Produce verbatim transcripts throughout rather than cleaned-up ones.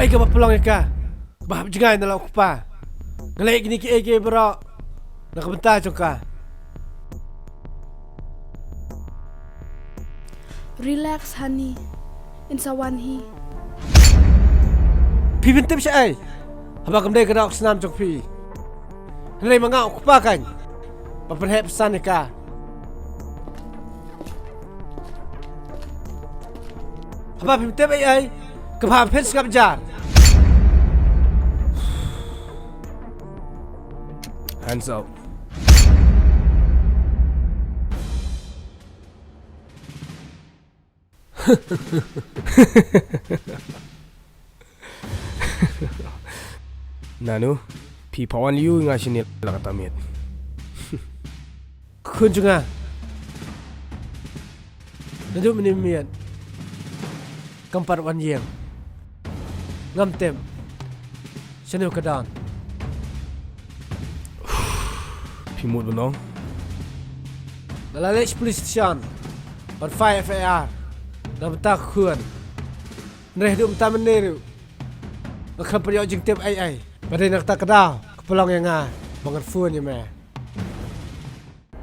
Ei kaba pynlong ïa ka, ba hap jngai na la u kpa. Nga leh kine kiei kiei baroh na ka bynta jong ka. Relax honey, in sa wan hi. Phi pyntip shaei haba kam dei ka dok snam jong phi? Hynrei ma nga u kpa kan ba pynheh pynsan ïa ka. Haba phim tip ei ei, ka ba phin sngap jar. Hands up. Nanu, phi phawan yu nga shini la kata miet. Khun jong nga. Naduh mynne miet kam pat wan ïeng. Ngam tip shano ka don. Phi mut ban ong? Nga la leit police station ban file F I R na bynta ka khun. Hynrei haduh mynta mynne ruh nga khlem pat ïoh jingtip ei ei. Ba dei na kata ka daw ka pynlong ïa nga ba ngan phone ïa me.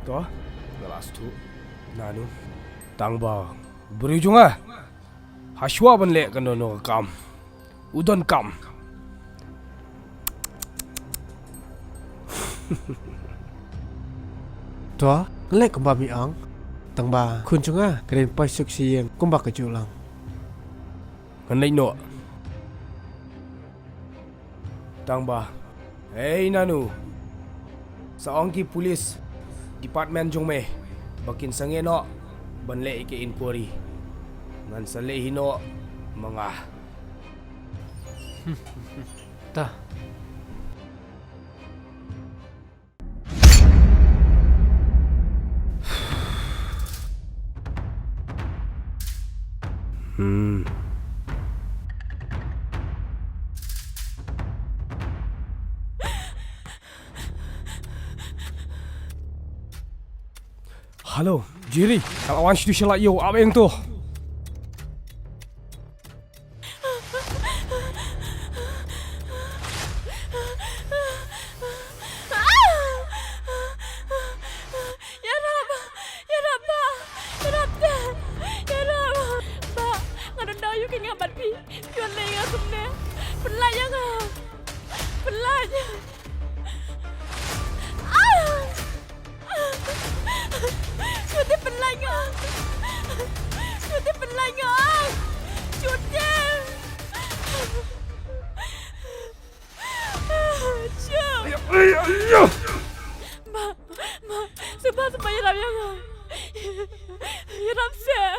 To, nga la sngewthuh. Nanu, tang ba u briew jong nga ha shuwa ban leh kano kano ka kam u donkam. To, nga leh kumba me ong. Tang ba khun jong nga ka dei ban poi suk sha ïing kumba ka juh lang. Ngan leit noh. Tang ba, hei Nanu, sa ong ki police department jong me ba kin sangeh noh ban leh ïa ka inquiry. Ngan sa leit hi noh ma nga. Ta. Hmm. Hello, Jerry. Ka la wan sha tu sha la ïew, ap ïa nga to. Ïarap, ïarap, bah, ïarap te, ïarap. Bah, nga don daw ïa u kynja bad phi, phi wan leh ïa nga kumne. Pynlait ïa nga, pynlait. Ah! Shuti pynlait nga. Shuti pynlait nga. Shuti. Shuti. Ba, ba, sngewbha, sngewbha ïarap ïa nga. Ïarap seh.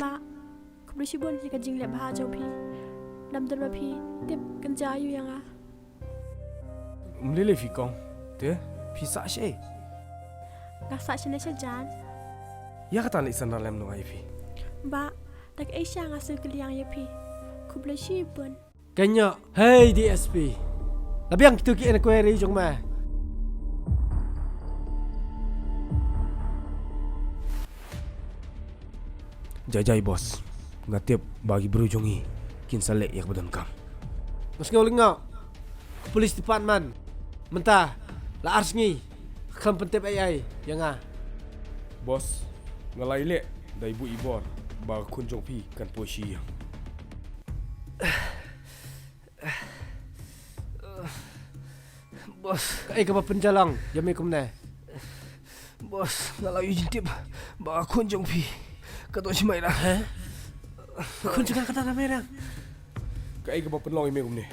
Bah, khublei shibun ïa ka jingleh bha jong phi. Namar ba phi tip kynja ïa nga. Um lei lei phi kong. Te phi sah shaei? Nga sah shane sha jan. Ïa kata lei san ralem nong ai phi. Bah, da kaei sha nga sngewkylliang ïa phi. Khublei shibun. Kynja, hei D S P. La biang kitu ki inquiry jong me? Jai jai boss. Nga tip ba ki briew jong ngi kin sa leh ïa kaba donkam. Nga sngew lyngngoh. Police department mynta la ar sngi khlem pyntip ei ei ïa nga. Boss, nga la ïaleh da i buh i bor ba ka khun jong phi kan poi sha ïing. Boss. Kaei kaba pynjalang ïa me kumne? Boss, nga la ïoh jingtip Ba khun jong phi ka don shi Mairang. He? Khun jong nga ka don ha Mairang. Kaei kaba pynlong ïa me kumne?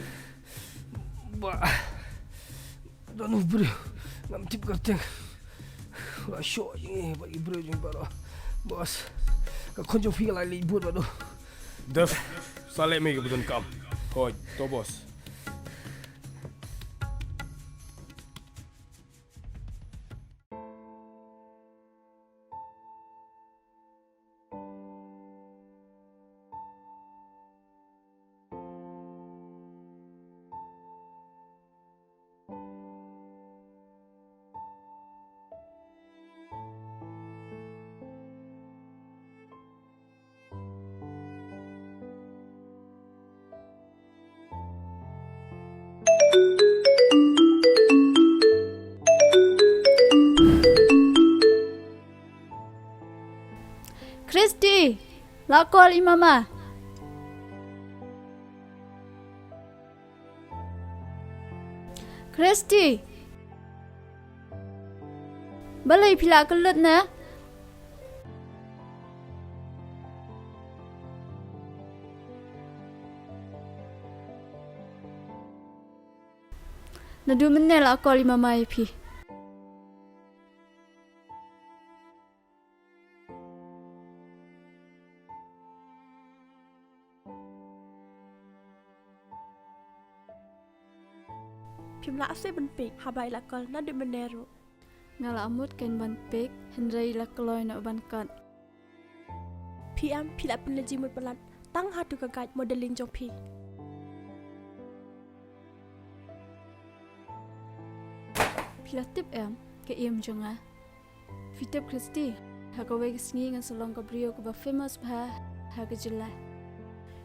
Ba don u briew ngam tip kyrteng. Ba shoh ïa ngi bad ki briew jong ngi baroh. Boss, ka khun jong phi ka la leit bud bad u. Dep, sa leh me kaba donkam. Hooid, to boss. Christy, la call i mama. Christy. Balei phi la kyllut ne? Naduh mynne la call i mama ïa phi. Phim lah shuh ban pick haba i la call naduh mynne ruh. Nga la mut kein ban pick hynrei i la kloi noh ban cut. Phi em, phi la pynleit jingmut palat tang ha tu ka guide modeling jong phi. Phi la tip em ka ïing jong nga? Phi tip Christy, ha kawei ka sngi ngan sa long ka briew kaba famous bha ha ka jylla.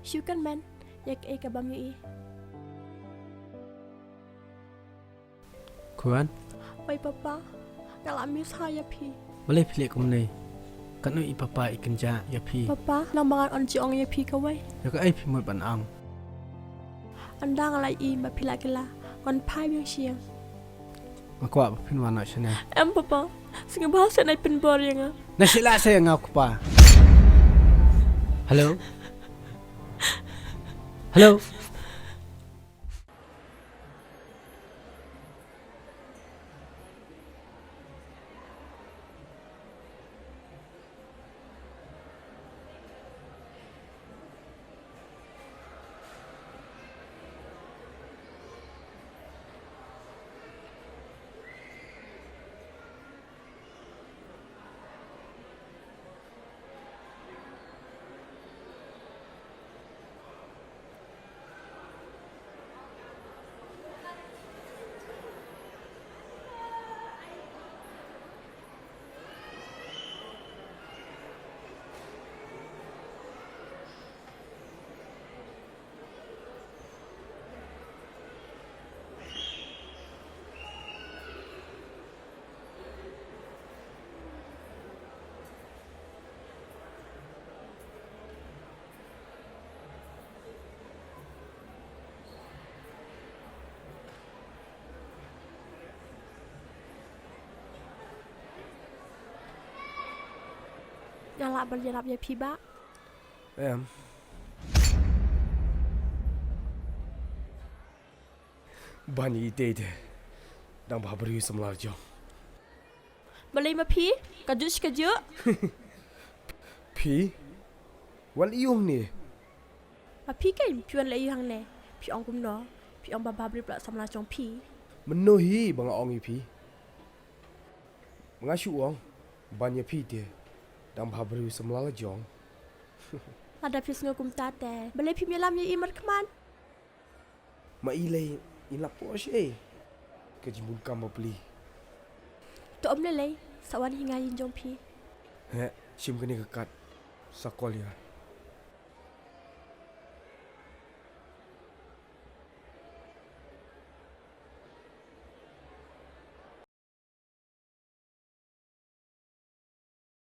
Shu kynmaw ïa kaei kabym ïohi. Khun. Oi papa, nga la miss ha ïa phi. Balei phi leh kumne? Katno i papa i kynjah ïa phi? Papa, nang ba ngan ong jingong ïa phi kawei. Ïa kaei phi mut ban ong? Ynda nga la ïohi ba phi la kylla, ngan phai biang sha ïing. Nga kwah ba phin wan noh shane. Em papa, sngewbha sngewbha pynbor ïa nga. Na shu lah sha ïa nga u kpa. Hello? Hello? Nga lah ban ïarap ïa phi bah? Em. Ban ïa itei te dang bha briew samla jong. Balei ma phi? Ka juh shi ka juh. Phi? Wan ïa u hangne. Ma phi kein phi wan leh ïa u hangne. Phi ong kumno? Phi ong ba bha briew palat samla jong phi. Mynno hi ba nga ong ïa phi? Ba nga shu ong ban ïa phi te dang bha briew samla la jong. Lada phi sngew kumta te balei phim ïalam ïa i markhmat? Ma i lei i lap por shi ei. Ka jingbun kam bapli. To ym lei lei sa wan hi nga ïing jong phi. He, shim kane ka kat sa call ïa.